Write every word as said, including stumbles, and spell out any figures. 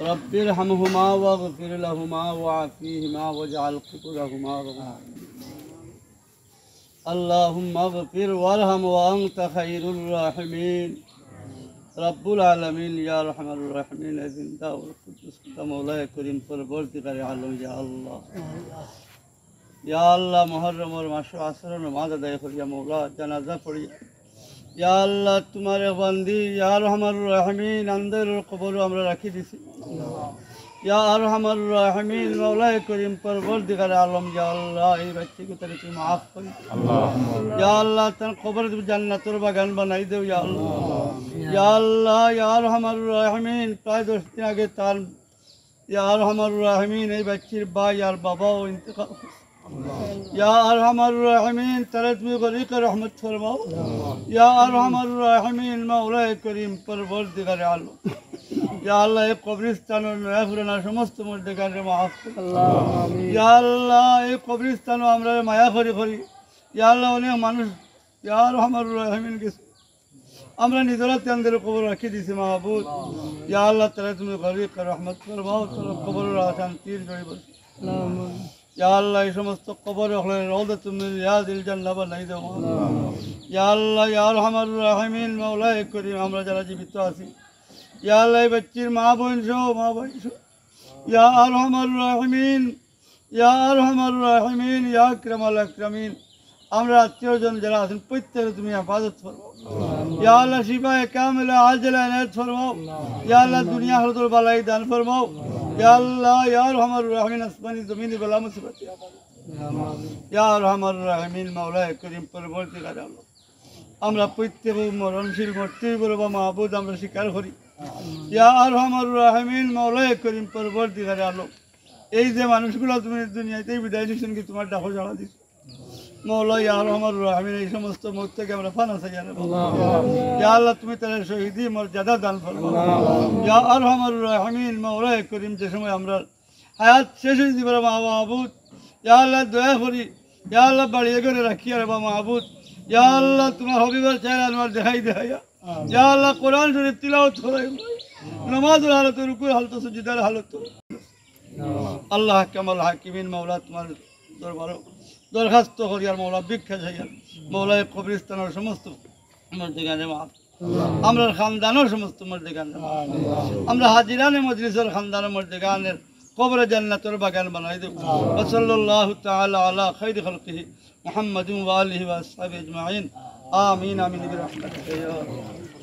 رب ارحمهما واغفر لهما وعافهما واجعل قبورهما روضة. اللهم اغفر وارحم وأنت خير الراحمين. রব্বুল আলামিন, ইয়া আরহামার রাহিমিন, এই জিন্দা ও কুদ্দুস মওলায়ে করিম, পরওয়ারদিগারে আলম, ইয়া আল্লাহ। ইয়া আল্লাহ, মুহররমর মাসো আসরর নমাজ আদায় করিয়া, মওলা, জানাজা পড়িয়া, ইয়া আল্লাহ, তুমার এক বান্দি, ইয়া আরহামার রাহিমিন, আন্দাইরর কবরো আমরা রাখি দিছি। ইয়া আরহামার রাহিমিন, মওলায়ে করিম, পরওয়ারদিগারে আলম, ইয়া আল্লাহ, এই বাইচ্চিগুতারে তুমি মাফ করি। ইয়া আল্লাহ, তান কবর তুমি জান্নাতর বাগান বানাই দেও, ইয়া আল্লাহ। ইয়া আল্লাহ, ইয়া আরহামার রাহিমিন, প্রায় দশ দিন আগে তার ইয়া আরহামার রাহিমিন, এই বাইচ্চির ভাই আর বাবাও ইন্তেকাল করছে। ইয়া আরহামার রাহিমিন, তারে তুমি গরিকে রহমত ফরমাও। ইয়া আরহামার রাহিমিন, মাওলায়ে করিম, পরওয়ারদিগারে আলম। ইয়া আল্লাহ, এই কবরস্থানর নয়া পুরানা সমস্ত মুর্দেগানরে মাফ করো। ইয়া আল্লাহ, এই কবরস্থানো আমরারে মায়া করি করি। ইয়া আল্লাহ, অনেক মানুষ, ইয়া আরহামার রাহিমিন, গেছে। আমরা নিজর আতে তানরে কবরো রাখি দিছি, মাবুদ। ইয়া আল্লাহ, তারে তুমি গরিকে রহমত ফরমাও, তান কবরো শান্তির ঝড় বর্ষি। ইয়া আল্লাহ, এই সমস্ত কবর অকলরে রাউদাতুম মিন রিয়াদিল জান্নাহ বানাই দেও। ইয়া আল্লাহ, ইয়া আরহামার রাহিমিন, মাওলায়ে করিম, আমরা যারা জীবিত আছি, ইয়া আল্লাহ, এই বাইচ্চির মা বইন সহ, মা বইন সহ, ইয়া আরহামার রাহিমিন, ইয়া আরহামার রাহিমিন, ইয়া আকরামাল আকরামিন, আমরার আত্মীয় স্বজন যারা আছইন, প্রত্যেকরে তুমি হেফাজত করো। ইয়া আল্লাহ, শিফায়ে কামিলা আজিলা এনায়েত ফরমাও। ইয়া আল্লাহ, দুনিয়া আখিরাতর ভালাই দান ফরমাও। ইয়া আল্লাহ, ইয়া আরহামার রাহিমিন, আসমানি জমিনি বালা মুসিবত, ইয়া আরহামার রাহিমিন, মাওলায়ে করিম, পরওয়ারদিগারে আলম। আমরা প্রত্যেকে মরণশীল, মরতেউ অইবো রে বা মাবুদ, আমরা স্বীকার করি। ইয়া আরহামার রাহিমিন, মাওলায়ে করিম, পরওয়ারদিগারে আলম, এই যে মানুষগুলা তুমি দুনিয়াতে বিদায় নিছইন, কি তুমার ডাকো সাড়া দিছইন? মাওলা, ইয়া আরহামার রাহিমিন, এই সমস্ত মউত থাকি আমরা পানা চাইয়ার রে বা। ইয়া আল্লাহ, তুমি তারে শহীদি মর্যাদা দান করো। ইয়া আরহামার রাহিমিন, মাওলায়ে করিম, যে সময় আমরার হায়াত শেষ অই যিবো রে বা মাবুদ, ইয়া আল্লাহ, দয়া করি, ইয়া আল্লাহ, বাড়ি ঘরো রাখিয়া রে বা মাবুদ, ইয়া আল্লাহ, তুমার হাবিবর চেহারা আনোয়ার দেখাই দেখাইয়া, ইয়া আল্লাহ, কোরআন শরীফ তিলাওয়াত করাই, নমাজর হালতো, রুকুর হালতো, সুজুদর হালতো। আল্লাহ আহকামুল হাকিমিন, মাওলা, তুমার দরবারো দরখাস্ত করিয়ার, মাওলা, ভিক্ষা চাইয়ার, মাওলা, এই কবরস্থানর সমস্ত মুর্দেগানরে মাফ, আমরার খানদানর সমস্ত মুর্দেগানরে মাফ, আমরা হাজিরানে মজলিসর খানদানর মুর্দেগানর কবরে জান্নাতর বাগান বানাই দেও। ওয়া সাল্লাল্লাহু তাআলা আলা খাইরি খালকিহি মুহাম্মাদিন ওয়া আলিহি ওয়া আসহাবিহি আজমাইন। আমিন, আমিন, বিরাহমাতিকা ইয়া আরহামার রাহিমিন।